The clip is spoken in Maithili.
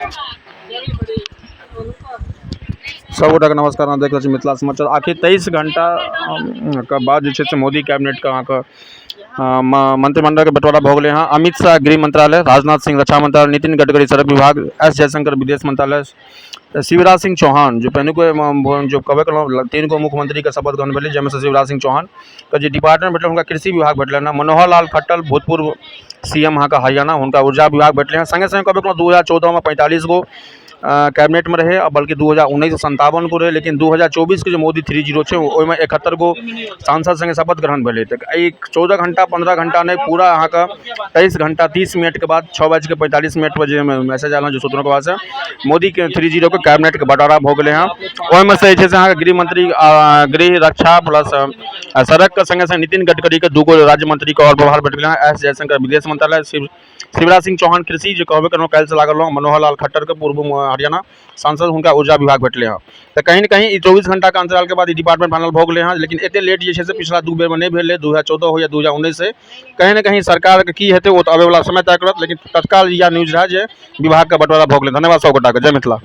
सब गोटाके नमस्कार। अहाँ देख रहल छी मिथिला समाचार। आखिर 23 घंटा के बाद जे छै से मोदी कैबिनेटके अहाँके मंत्रिमंडलके बँटवारा भऽ गेलै हँ। अमित शाह गृह मंत्रालय, राजनाथ सिंह रक्षा मंत्रालय, नितिन गडकरी सड़क विभाग, एस जयशंकर विदेश मंत्रालय, शिवराज सिंह चौहान जो पहिलुके जो कहबे केलहुँ, तीन गो मुख्यमंत्रीके शपथ ग्रहण भेलै, जाहिमे सँ शिवराज सिंह चौहान के जे डिपार्टमेंट भेटलै, हुनका कृषि विभाग भेटलनि हँ। मनोहर लाल खट्टर, भूतपूर्व सीएम अहाँके हरियाणा, हुनका ऊर्जा विभाग भेटलै हँ। सङ्गे सङ्गे कहबे केलहुँ, 2014मे 45 गो कैबिनेटमे रहै, आ बल्कि 2019 57 गो रहै, लेकिन 2024के जे मोदी 3.0 छै, ओहिमे 71 गो सांसद सङ्गे शपथ ग्रहण भेलै। तऽ एहि 14 घण्टा 15 घण्टा नहि, पूरा अहाँके 23 घण्टा 30 मिनटके बाद 6 बजिके 45 मिनटपर जे मैसेज आयल हँ, जे सूत्रों के बाद से मोदीके 3.0के कैबिनेटके बँटवारा भऽ गेलै हँ। ओहिमे से जे छै से अहाँके गृह मंत्री, गृह, रक्षा प्लस सड़कके सङ्गे सङ्ग नितिन गडकरीके दूगो राज्य मंत्रीके आओर प्रभार भेट गेलै हँ। एस जयशंकर विदेश मंत्रालय, शिवराज सिंह चौहान कृषि, जे कहबे केलहुँ, काल्हिसँ लागल रहौँ। मनोहर लाल खट्टरके, पूर्व हरियाणा सांसद, हुनका ऊर्जा विभाग भेटलै हँ। तऽ कहीं ने कहीं ई 24 घंटाके अंतरालके बाद ई डिपार्टमेंट फाइनल भऽ गेलै हँ, लेकिन एते लेट जे छै से पिछला दू बेरमे नहि भेलै, 2014 हो या 2019 से। कहीं ने कहीं सरकारके की हेतै, ओ तऽ अबैवला समय तय करत, लेकिन तत्काल इएह न्यूज रहए जे विभागके बँटवारा भऽ गेलै। धन्यवाद सब गोटाके। जय मिथिला।